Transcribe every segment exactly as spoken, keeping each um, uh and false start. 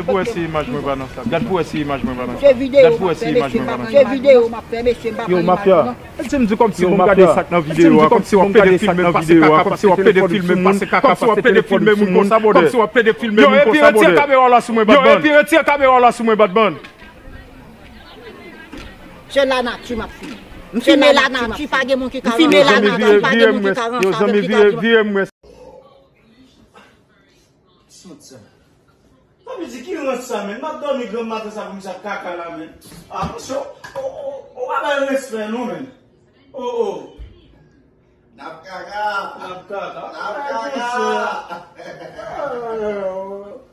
Gade pou wè si imaj mwen pa nan sa. Gade pou wè si imaj mwen pa nan sa. Gade pou wè si imaj mwen pa nan sa. Se videyo m ap fè, mesye, m pa pran imaj, non. Yo, mafya. E di m di kòmsi pou m gade sa k nan videyo a, kòmsi w ap pede filme m pase kaka, kòmsi w ap pede filme m pase kaka, kòmsi w ap pede filme moun konsa, bòdè. Kòmsi w ap pede filme moun konsa, bòdè. Yo, epi retire kamera w la sou mwen, Batman. Yo, epi retire kamera w la sou mwen, Batman. Se lanati m ap filme. M filme lanati, pa gen moun ki ka ranse avèk li, pa gen moun ki ka ranse avèk li, ka di. Yo, zanmi, vire, vire m wè. Sot sa. Papi di ki rans sa, menn? M ap dòmi granm maten sa pou m sa kaka la, menn. Ah, mesye, ou, ou, ou pa bay respè, non, menn. Oh, oh. N ap kaka. N ap kaka. N ap kaka.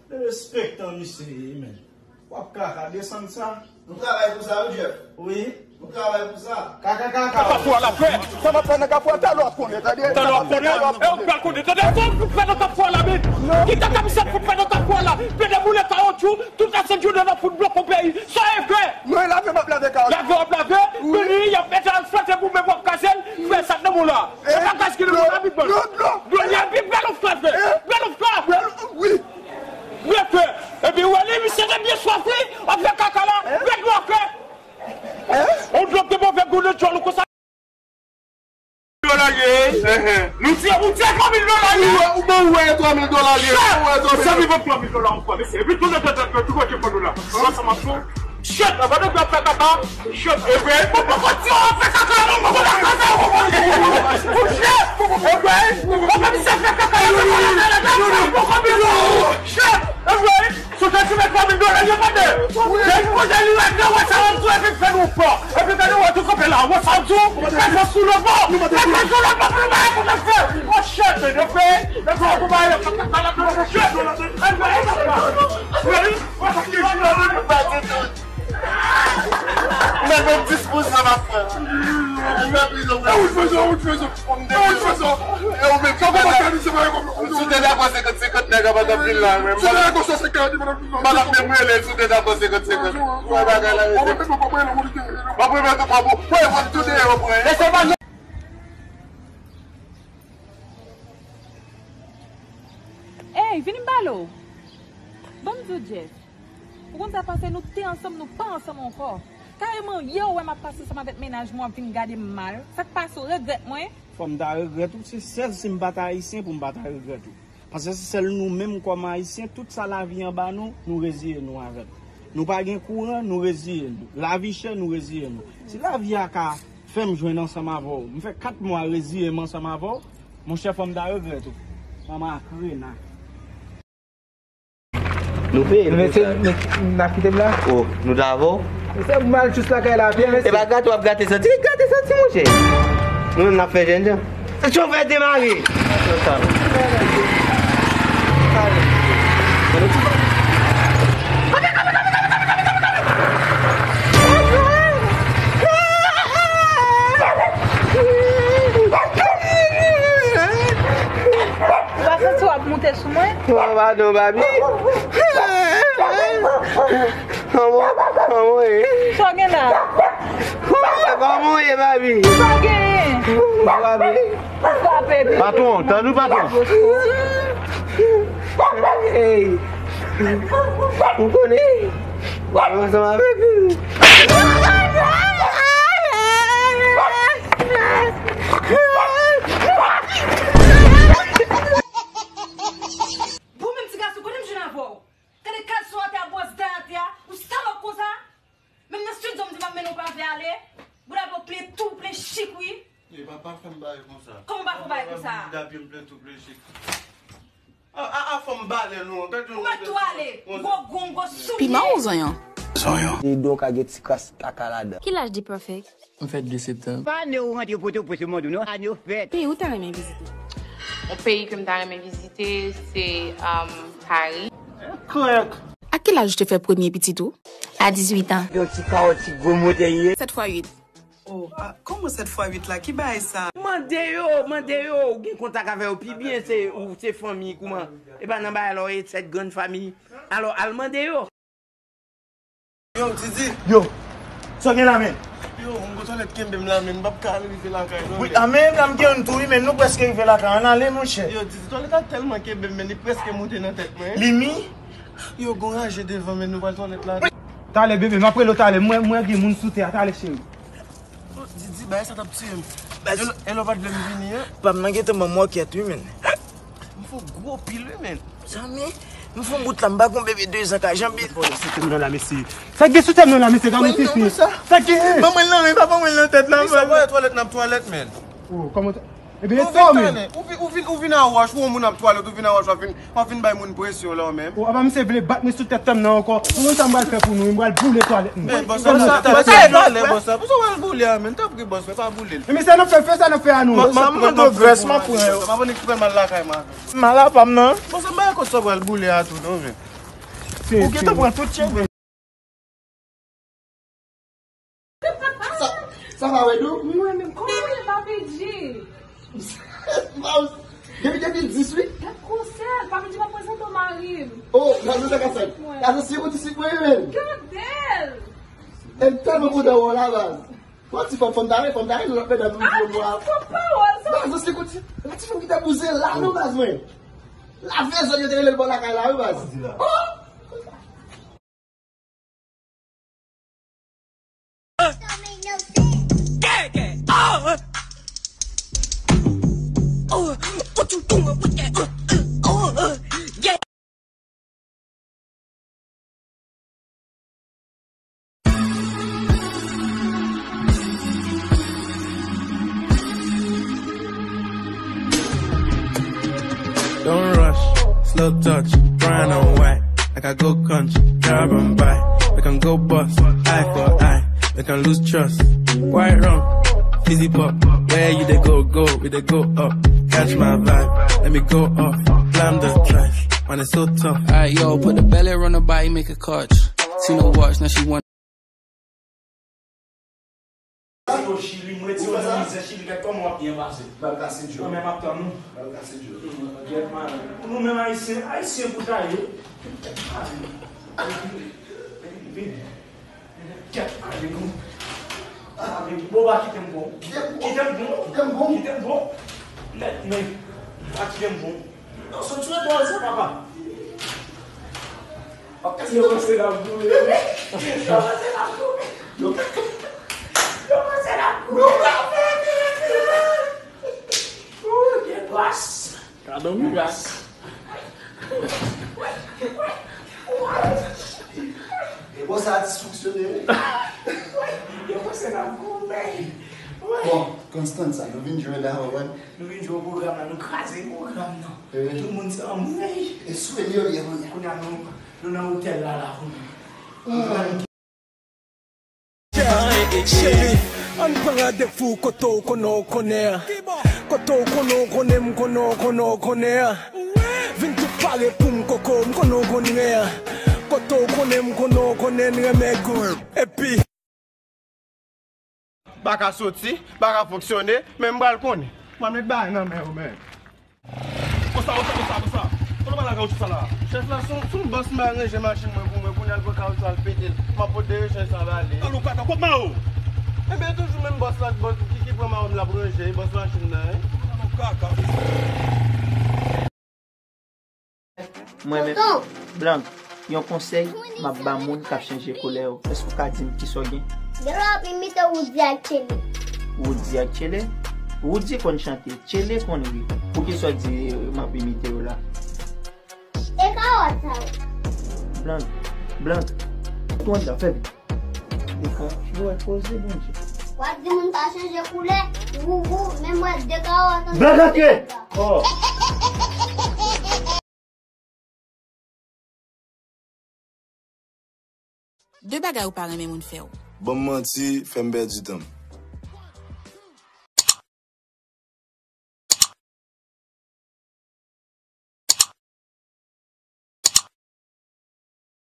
Derespektan misye ye, menn. W ap kaka, desann sa. Nou travay pou sa, wi, Jeff. Wi. Nou travay pou sa. Kaka, kaka. Kafou a la frè. Sa n ap fè nan kafou a, talè w ap konnen, tande. Talè w ap konnen. E w pral konnen, tande. Sa w fout fè nan kafou a la, menn? Kite kamisèt fout fè nan kafou a la. Plede boule kawotchou, tout la sent jounen n ap fout bloke yon peyi. Sa w fè? Mwen lave, m ap lave kawotchou. Lave w ap lave, wi. Vini, y ap mete asfalt pou menm w ap kaze l. Frè, sa k nan men w la. E pa gaz ki nan men w la, Big Boss. Dlo, dlo. Dlo, y a pi bèl ofta, frè. Bèl ofta. Wi. Wi, frè. Epi, wè, li, misye te byen swaf, wi. W ap fè kaka la. Bèl dlo, frè. On dlo de move gou de djòl ou konsa. Dola ye. Nou di, ou di twa mil dola ye. Ou bon, ou wè twa mil dola ye. Ou wè twa mil. Sa li vant twa mil dola ankò, mesye. Epi tounen tèt, tèt, tou kote fò dola. Sa, sa m ap fè. Shit, avan nou fè kaka. Shit, e vre. Mwen poko di w fè kaka, non, mwen poko di w fè kaka. Shit, e vre. Mwen pa misye fè kaka, mwen poko di w. Shit, e vre. Si w te di mwen twa mil dola, yo pa de. Depi kote li rete, wè sa w ap di, epi fè nou pè. Epi gade, wè tou kanpe la, wè sa w di, fè fò sou le bon. Fè fò sou le bon, pou nou pa konn fè. Oh shit, e vre. E vre, pou ba yo, pa, pa, pa, pa, shit. E vre, e vre. Mwen menm dis pou san m ap fè. Mwen menm dis pou san. E ou fè sa, ou fè sa. E ou menm, si w te dakò senkant senkant, nèg ap antre pil la, men. Si w te dakò san senkant, m ap menm rele, si w te dakò senkant senkant. Wè bagay la rete. M ap remèt ou pa bon. Wè, w ap tou deyò, mwen. Ey, vini m pale w. Ban m di w, Jeff. Ou konn sa k pase, nou te ansanm, nou pa ansanm ankò. Kareman, yè ou wè m ap pase ansanm avèk mennaj mwen, w ap vin gade m mal. Sa k pase, w regrèt mwen? Fò m ta regrèt ou, se sèl si m pa t ayisyen pou m pa ta regrèt ou. Paske se sèl nou menm kòm ayisyen, tout sa lavi an ba nou, nou reziye nou avè l. Nou pa gen kouran, nou reziye nou. Lavi chè, nou reziye nou. Si lavi a ka fè m jwenn ansanm avè w, m fè kat mwa reziye m ansanm avè w, monchè, fò m ta regrèt ou. Manman a krena. Nou peye pou sa. Mesye, n ap kite m la? Oh, nou ta avè w? Mesye, m al jis lakay la, pye, mesye. E pa grate w ap grate santi, li grate santi, monchè. Nou menm n ap fè jènjan. Chofè demare! Kòman padon, Babi? Kòman, kòman ye? Sa w gen la? Kòman ye, Babi? Sa w genyen? Babi. Frape, pi. Patwon, tande patwon. Ey. M konnen. Mwen ansanm avèk ou. Bon, menm ti gason, kote m jwenn avè w? Gade kalson atè a, bwòs dan atè a, ou salòp konsa? Menm nan estidyo, m di m ap mennen w pa vle ale. Bouda pa w plen tou, plen chik, wi. E pa, pa fè m bagay konsa. Kòman pa fè w bagay konsa? Bouda pye m plen tou, plen chik. A, a, a, fò m bale nou. Ou mèt tou ale. Gwo gonm, gwo soulye. Piman ou zonyon? Zonyon. Li do ka gen ti kras kaka ladan. Ki laj The Perfect? M fèt de septanm. Pa ane w rantre Pòtoprens, se mond ou non, ane w fèt. Peyi ou ta renmen vizite? Yon peyi ke m ta renmen vizite, se, um, Paris. Krèk. A ki laj ou te fè premye pitit ou? A dizuit an. Yon ti kawòt, ti gwo motè ye. Sèt fwa uit. Oh, ah, kòman sèt fwa uit la? Ki bagay sa? Mande yo, mande yo, ou gen kontak avè yo pi byen, se, ou se fanmi, kouman? E pa nan bagay la, w e sèt grann fanmi. Alò, al mande yo. Yo, Didi. Yo, sa w gen la, men? Yo, m gon twalèt kenbe m la, men m p ap ka al rive lakay, non, men. Wi, a, men la, m gen youn tou, wi, men nou prèske rive lakay. Ann ale, monchè. Yo, Didi, twalèt la tèlman kenbe m, men li prèske monte nan tèt mwen. Li mi? Yo, gon raje devan, men nou pral twalèt la. Talè, bebe, m ap rele w talè. Mwen, mwen gen moun sou tè a. Talè, cheri. Oh, Didi, bagay sa t ap tiye m. E lè, e lè w pa t vle m vini, en? Pa m nan gentan ban m wòkèt, wi, men. M fè w gwo pil, wi, men. Zanmi, m fè yon bout la, m pa gon bebe de zan ka janbe. Sa k gen sou tè m nan la, mesye? Sa k gen sou tè m nan la, mesye? Gade yon tifi. Sa k gen? Ban mwen l nan men, pa ban mwen l nan tèt la, men. Sa pa twalèt, n ap twalèt, men. Oh, kòman? Ebyen, e sa w menm. Ou vin, ou vin, ou vin a wòch, ou wè yon moun ap twalèt, ou vin a wòch, w ap vin, w ap vin bay moun presyon la, ou menm. Oh, apa misye vle bat mwen sou tèt tè m nan ankò? Ou konn sa m pral fè pou nou, m pral boule twalèt nou. Men, bòs, bòs, sa, sa, sa, talè, bòs, sa, pou sa w al boule a, men, tanpri, bòs, men, pa boule l. Men, misye, n ap fè, fè sa n ap fè a nou. Sa m mande w vès, m ap pran yo. M ap annik fè mal lakay mwen. Mal apa m nan. Bòs, m pa konn sa w pral boule a tou, non, men. Ou gentan pran tout cheve. Sa, sa pa wè nou? Mwen menm, kòman w ye, Papi G? Depi de mil dis, wi. Gad gwosè, Papi G pa prezante w mari m. Oh, gad sa ka fèt. Gad si ou di si mwen menm. Gade l. E m tèlman kontan wè w la, baz. Bon, ti fanm, fanm tare, fanm tare, lòt medam nou di yo bwa. Fanm pawòl, sa. Baz, se kout, ti fanm ki te bouze la, non, baz, mwen. Lave zòn yo te rele l bò lakay la, wi, baz. Oh! Don't rush, slow touch, grind on white. Like I go country, grab and buy. We can go bust, eye for eye. We can lose trust. White rum, fizzy pop. Where you dey go, go, we dey go up. Catch my vibe, let me go off. Blam the trash, man, it's so tough. Alright, yo, put the belly on the body, make a clutch. See no watch, now she want. Yo, Chili, m retire w nan mizè, Chili, gad kòman w ap byen pase. Bal kase djòl. Mwen menm ap tann ou. Bal kase djòl. Gèt malè. Pou nou menm Ayisyen, Ayisyen pou ta ye. Vini. Gèt malè nou. Bon, pa kite m bon. Kite m bon. Kite m bon. Kite m bon. Nèt, men. Pa kite m bon. Non, sot sou etwal sa, papa. Yo panse n ap boule. Yo panse n ap boule. Yo panse n ap boule. Ou gen gras. Gadon gras. E bon, sa a disfonksyone, wi. Yo panse n ap boule. Bon, Constance, nou vin jwe la, ou konprann? Nou vin jwe yon pwogram la, nou kraze pwogram nan. Tout moun se anmwey. E sou yo ye kounye a. Kounye a nou, nou nan otèl la, la, kounye a. Cheri, ann pran randevou kote w konnen w konnen an. Kote w konnen w konnen m konnen w konnen w konnen an. Vin tou pare pou m koko, m konnen w konn ren an. Kote w konnen m konnen w konnen n renmen gou. Epi. Pa ka soti, pa ka fonksyone, men m pral konnen. Mwen met bagay nan men yo, men. Konsa, konsa, konsa, konsa. Pala kawoutchou sa la. Chèf la, se yon, se yon bòs m aranje machin mwen pou mwen, kounye a l pran kawoutchou al pete l. M ap pot de rechanj sa ba li. Talou kaka, kot Mao? Ebyen, toujou menm bòs la, bòs ki, ki pran Mao m l ap ranje, bòs machin nan, wi. Talou kaka. Mwen menm, Blank, yon konsèy m ap ba moun k ap chanje koulè yo. Èske w ka di m kisa w gen? Gen lè w ap imite Roody ak Tchele. Roody ak Tchele? Roody konn chante, Tchele konn ri. Poukisa w di m ap imite yo la? E kawòt sa yo. Blank, Blank, tou anndan, fè vit. E ka, yo wè koze, Bondye. W ap di moun pa chanje koulè, wouvou, menm wè de kawòt anndan. Blank antre! Oh! De bagay ou pa renmen moun fè w. Ban m manti, fè m pèdi tan m.